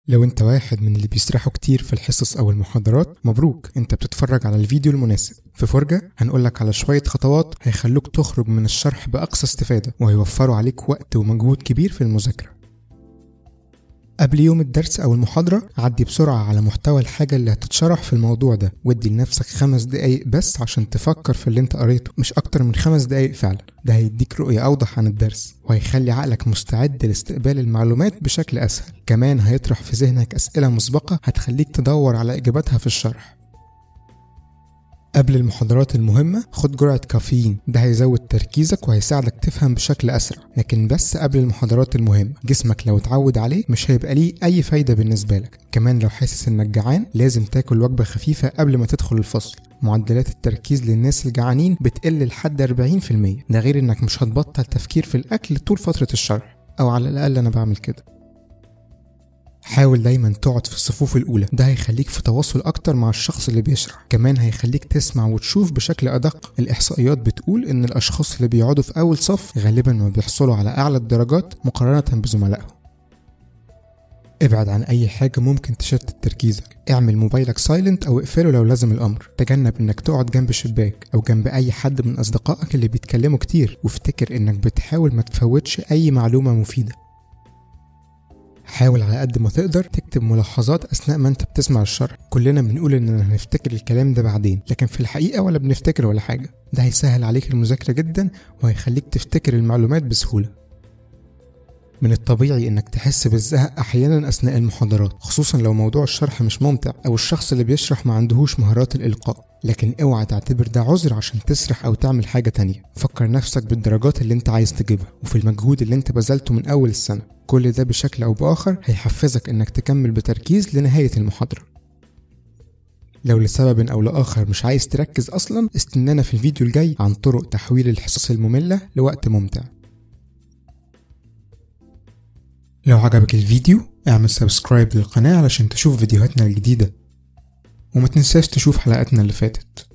لو انت واحد من اللي بيسرحوا كتير في الحصص او المحاضرات، مبروك، انت بتتفرج على الفيديو المناسب. في فرجة هنقولك على شوية خطوات هيخلوك تخرج من الشرح بأقصى استفادة وهيوفروا عليك وقت ومجهود كبير في المذاكرة. قبل يوم الدرس أو المحاضرة عدي بسرعة على محتوى الحاجة اللي هتتشرح في الموضوع ده، وادي لنفسك 5 دقايق بس عشان تفكر في اللي انت قريته، مش أكتر من 5 دقايق فعلا. ده هيديك رؤية أوضح عن الدرس وهيخلي عقلك مستعد لاستقبال المعلومات بشكل أسهل. كمان هيطرح في ذهنك أسئلة مسبقة هتخليك تدور على إجاباتها في الشرح. قبل المحاضرات المهمة خد جرعة كافيين، ده هيزود تركيزك وهيساعدك تفهم بشكل أسرع، لكن بس قبل المحاضرات المهمة. جسمك لو اتعود عليه مش هيبقى ليه أي فايدة بالنسبة لك. كمان لو حاسس إنك جعان لازم تاكل وجبة خفيفة قبل ما تدخل الفصل. معدلات التركيز للناس الجعانين بتقل لحد 40%، ده غير إنك مش هتبطل تفكير في الأكل طول فترة الشرح، أو على الأقل أنا بعمل كده. حاول دايما تقعد في الصفوف الأولى، ده هيخليك في تواصل أكتر مع الشخص اللي بيشرح، كمان هيخليك تسمع وتشوف بشكل أدق. الإحصائيات بتقول إن الأشخاص اللي بيقعدوا في أول صف غالبا ما بيحصلوا على أعلى الدرجات مقارنة بزملائهم. ابعد عن أي حاجة ممكن تشتت تركيزك، اعمل موبايلك silent أو اقفله لو لازم الأمر. تجنب إنك تقعد جنب شباك أو جنب أي حد من أصدقائك اللي بيتكلموا كتير، وافتكر إنك بتحاول ما تفوتش أي معلومة مفيدة. حاول على قد ما تقدر تكتب ملاحظات أثناء ما أنت بتسمع الشرح. كلنا بنقول إننا هنفتكر الكلام ده بعدين، لكن في الحقيقة ولا بنفتكر ولا حاجة. ده هيسهل عليك المذاكرة جدا وهيخليك تفتكر المعلومات بسهولة. من الطبيعي إنك تحس بالزهق أحيانا أثناء المحاضرات، خصوصا لو موضوع الشرح مش ممتع أو الشخص اللي بيشرح ما عندهوش مهارات الإلقاء، لكن اوعى تعتبر ده عذر عشان تسرح أو تعمل حاجة تانية. فكر نفسك بالدرجات اللي انت عايز تجيبها وفي المجهود اللي انت بذلته من أول السنة. كل ده بشكل أو بآخر هيحفزك إنك تكمل بتركيز لنهاية المحاضرة. لو لسبب أو لآخر مش عايز تركز أصلا، استنانا في الفيديو الجاي عن طرق تحويل الحصص المملة لوقت ممتع. لو عجبك الفيديو اعمل subscribe للقناة علشان تشوف فيديوهاتنا الجديدة، وما تنساش تشوف حلقاتنا اللي فاتت.